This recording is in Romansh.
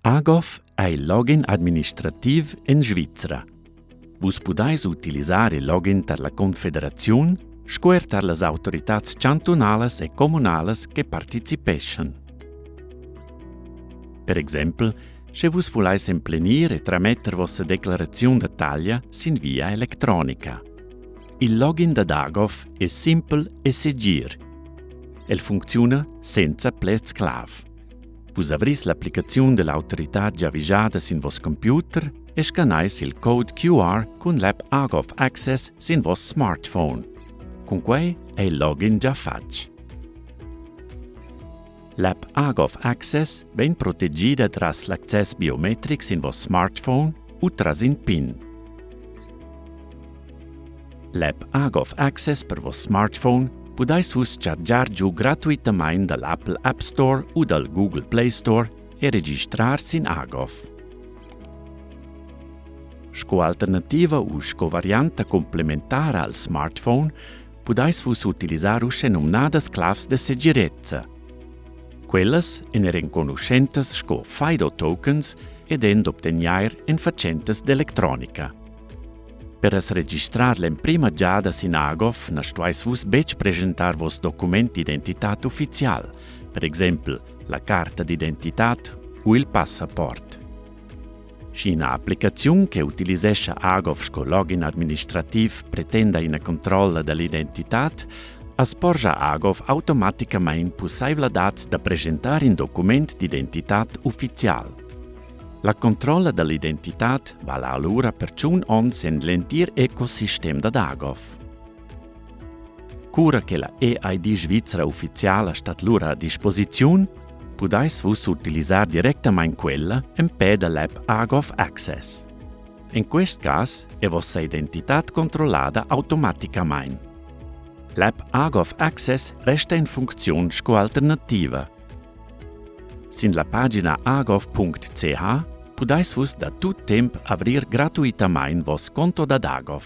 AGOV è il login administrativ en Svizra. Vus pudais utilisar il login tar la Confederaziun sco er tar las autoritads chantunalas e communalas che participeschan. Per exempel, sche vus vulais emplenir e trametter vossa declaraziun da taglia sin via electronica. Il login da Dagov è simpel e segir. El funcziuna senza pleds clav. Vus avris l'applicaziun dell'autoritad giavischada sin vos computer e scannais il code QR cun l'app Agov Access sin vos smartphone. Cun quei è il login già fatg. L'app Agov Access vegn protegida tras l'access biometric sin vos smartphone u tras in PIN. L'app Agov Access per vos smartphone pudais vus chargiar giu gratuitamain da l'Apple App Store u dal Google Play Store e registrar sin Agov. Sco alternativa u sco varianta complementara al smartphone pudais vus utilisar uschenumnadas clavs da segirezza. Quellas èn er enconuschentas sco FIDO tokens ed èn d'obtegnair en fatschentas d'electronica. Per as registrar l'emprima giada sin Agov na stuais Vus betg preschentar Voss document d'identitad uffizial, per exempel la carta d'identitad u il passaport. Sch'ina applicaziun che utilisescha Agov sco login administrativ pretenda ina controlla da l'identitad, as porscha Agov automaticamain pussaivladads da preschentar in document d'identitad uffizial. La controlla da l'identitad vala alura per tschun onns en l'entir ecosistem dad Agov. Cura che la EID svizra uffiziala stat lura a disposiziun, pudais vus utilisar directamain quella empè da l'app Agov Access. En quest cas è vossa identitad controllada automaticamain. L'app Agov Access resta en funcziun sco alternativa. Sin la pagina agov.ch pudais vus da tut temp avrir gratuitamain voss conto dad Agov.